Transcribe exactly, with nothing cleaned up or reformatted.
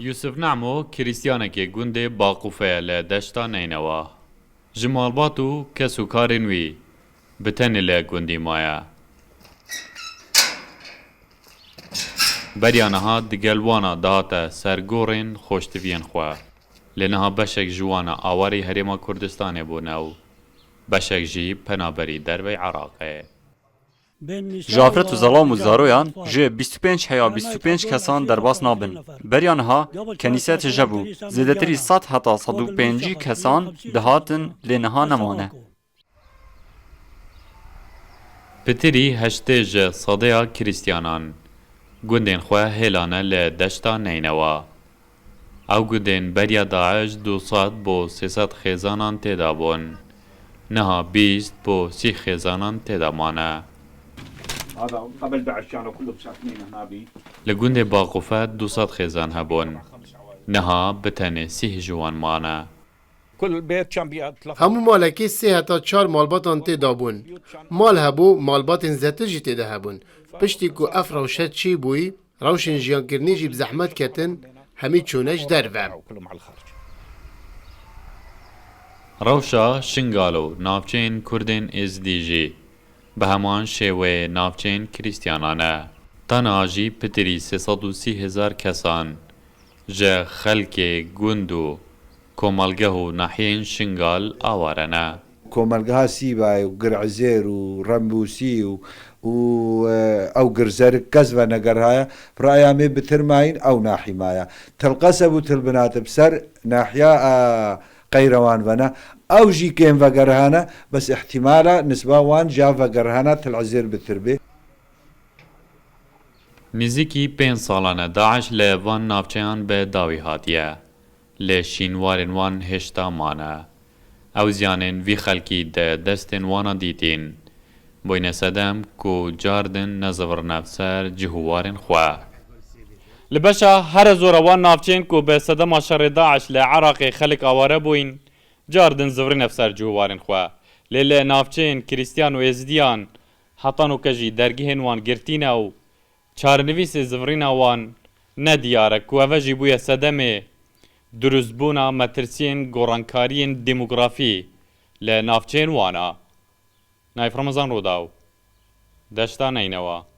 Yusuf Namo Krîstiyanekê gundê Baqûfe ye li deşta Neynewa. Ji malbat û kes û karên wî bi tenê li gundî maye. Beriya niha digel wana dihate ser gorên xweştiviyên xwe. Lê niha beşek ji wana awarî Herêma Kurdistanê bûne û beşek jî penaberî dervey Iraqê. Ji afret û zelam û zaroyan ji bîst û pênc heya bîst û pênc kesan derbas nabin. Beriya niha kenîse tije bû. Zêdetirî sed heta sed û pêncî kesan dihatin, lê niha nemane. Pitirî heştê ji sedeya Krîstiyanan gundên xwe hêlane li deşta Neynewa. Ew gundên beriya Daeş du sed bo sê sed xêzanan têda bûn. Niha bîst bo sî xêzanan têda mane. هذا قبل داعش كانوا كلهم ساكنين هنا بي. Li gundê Baqûfe du sed xêzan hebûn. Niha bi tenê sîh ji wan mane. كل بيت كان بيطلق. Hemû malekê sê heta çar malbatan tê dabûn. Mal hebû, malbatên zetir jî tê de hebûn. Piştî ku ev rewşe çêbûyî, rewşên jiyankirinê jî bi zehmet ketin, hemî çûne ji derve. كلهم على الخارج. Rewşa Şingal û navçeyên Kurdên Êzidî jî bi heman şêweyê navçeyên Krîstiyanan e. Tena jî pitirî sê sed û sî hezar kesan ji xelkê gund û komelgeh û nahiyên Şingal aware ne. Komelgeha Sîbayê û Girezêr û Rembûsî û, û, e, ew Girzerik kes venegerihaye, bi raya me bitir mayîn ew nahî maya. Til Qeseb û Til Binatib ser nahiya, e, Qeyrewan vene. Ew jî kêm vegerihane, bes îhtîmala nisba wan ji ya vegerihana Til Ezêr bitir bê. Nêzîkî pênc salan e Daeş li van navçeyan bi dawî hatiye. Lê şînwarên wan hêşta mane. Ew ziyanên vî xelkî di destên wana dîtîn. Bûyne sedem ku cardin nezivirine ser cih û warên xwe. Li beşa here zora wan navçeyên ku bi sedema şerê Daeş li Iraqê xelk aware bûyîn, cardin zivirîne ser cih û warên xwe. Lê li navçeyên Krîstiyan û Êzidiyan heta noke jî dergehên wan girtî ne û çarenivîsê zivirîna wan ne diyar e, ku eve jî bûye sedemê durustbûna metirsiyên gorankariyên demografî li navçeyên wan a. Naîf Remezan Rûdaw, Deşta Neynewa.